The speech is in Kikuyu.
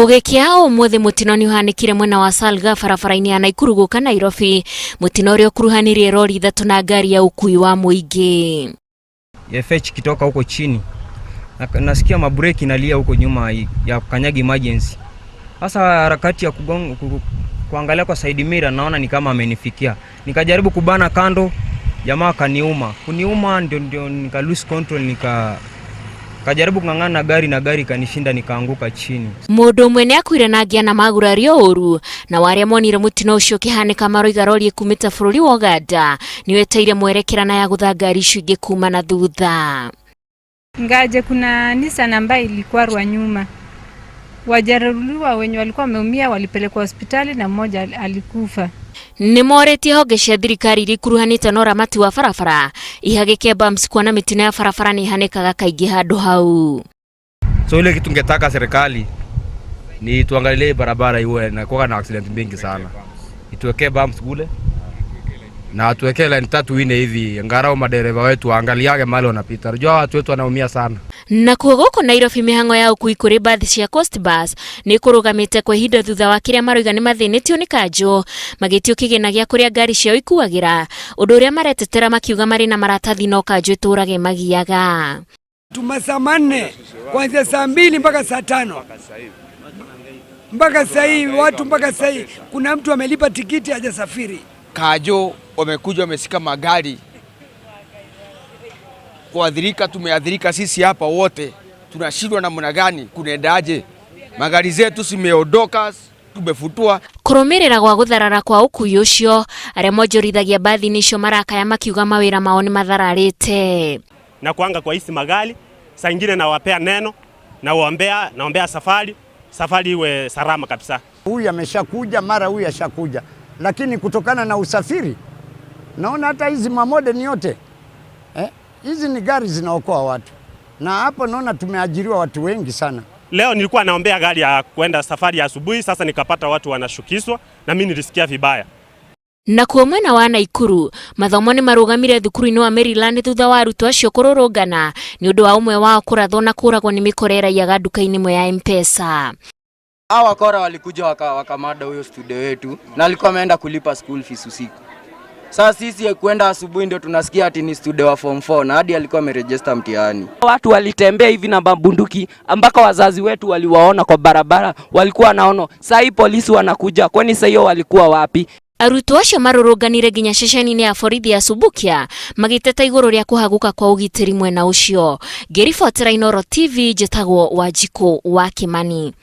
Gũgĩkĩa ũmũthĩ mũtino nĩ ũhanĩkire mwena wa Salga barabara-inĩ ya Naikuru gũka Nairobi, mũtino ũrĩa ũkuruhanirie rori ithatũ na ngari ya ũkui wa mũingĩ. FH kitoka huko chini nasikia mabreki nalia huko nyuma ya kanyagi emergency. Sasa harakati ya kuangalia kwa side mirror naona ni kama amenifikia, nikajaribu kubana kando, jamaa akaniuma, kuniuma ndio nika lose control, nika kajaribu kung'ang'ana na gari na gari ikanishinda, nikaanguka chini. Mũndũ ũmwe nĩ akuire na angĩ ana magurario ũru, na warĩa monire mũtino ũcio ũkĩhanĩka maroiga rori ĩkumĩte bũrũri wa Uganda nĩyo ĩteire mwerekera na ya gũtha ngari icio ingĩ kuma na thutha. Ngaje kuna Nissan ambayo ilikwarwa nyuma, wajeruhiwa wenye walikuwa wameumia walipelekwa hospitali na mmoja alikufa. Nĩ morĩtie honge cia thirikari iria ikuruhanĩte na ũramati wa barabara ihagĩke bumps kuona mĩtino ya barabara nĩ ĩhanĩkaga kaingĩ handũ hau. So ile kitu tungetaka serikali ni tuangalie barabara iwe na kuwa na accident mingi sana, ituwekee bumps kule na tuwekee line tatu ine hivi, angalau madereva wetu waangaliage mahali wanapita. Unajua watu wetu wanaumia sana. Nakuo gũkũ Nairobi mĩhang'o ya ũkui kũrĩ mbathi cia Coast Bus nĩ kũrũgamĩte kwa ihinda thutha wa kĩrĩa maroiga nĩ mathĩnĩtio nĩ kanjũ magĩtio kĩgĩna gĩa kũrĩa ngari ciao ikuagĩra, ũndũ ũrĩa maretetera makiuga marĩ na maratathi no kanjũ ĩtũrage magiaga. Masaa 4 kuanzia saa 2 mpaka saa 5 mpaka sasa hivi watu mpaka sasa hivi kuna mtu amelipa tikiti hajasafiri. Kanjo wamekuja wameshika magari kuadhirika, tumeadhirika sisi hapa wote, tunashindwa namna gani, kunaendaje? Magari zetu zimeondoka, tumefutua. Kũrũmĩrĩra gwa gũtharara kwa ũkui ũcio, arĩa monjorithagia mbathi-inĩ icio marakaya makiuga mawĩra mao nĩ mathararĩte. Na kuanga kwa hizi magari saa ingine nawapea neno naombea, naombea safari iwe salama kabisa. Huyu ameshakuja mara huyu ashakuja, lakini kutokana na usafiri naona hata hizi mamodern yote hizi ni gari zinaokoa watu, na hapo naona tumeajiriwa watu wengi sana. Leo nilikuwa naombea gari ya kwenda safari ya asubuhi, sasa nikapata watu wanashukiswa na mimi nilisikia vibaya. Nakuo mwena wa Naikuru mathomo nĩ marũgamire thukuru-inĩ wa Maryland thutha wa arutwo acio kũrũrũngana nĩ ũndũ wa ũmwe wao kũrathwo na kũragwo nĩ mĩkora ĩraiyaga nduka-inĩ ĩmwe ya M-Pesa. Hawa wakora walikuja wakamada huyo studio wetu na alikuwa ameenda kulipa school fees usiku. Sasa sisi kwenda asubuhi ndio tunasikia ati ni studio wa form 4 na hadi alikuwa ameregister mtihani. Watu walitembea hivi na mabunduki ambako wazazi wetu waliwaona kwa barabara, walikuwa wanaona. Sasa hii polisi wanakuja, kwani sasa hiyo walikuwa wapi? Arutwo acio marũrũnganire nginya ceceni-inĩ ya borithi ya Subukia magĩteta igũrũ rĩa kũhagũka kwa ũgitĩri mwena ũcio. Ngĩribotera Inooro TV, njĩtagwo Wanjikũ wa Kimani.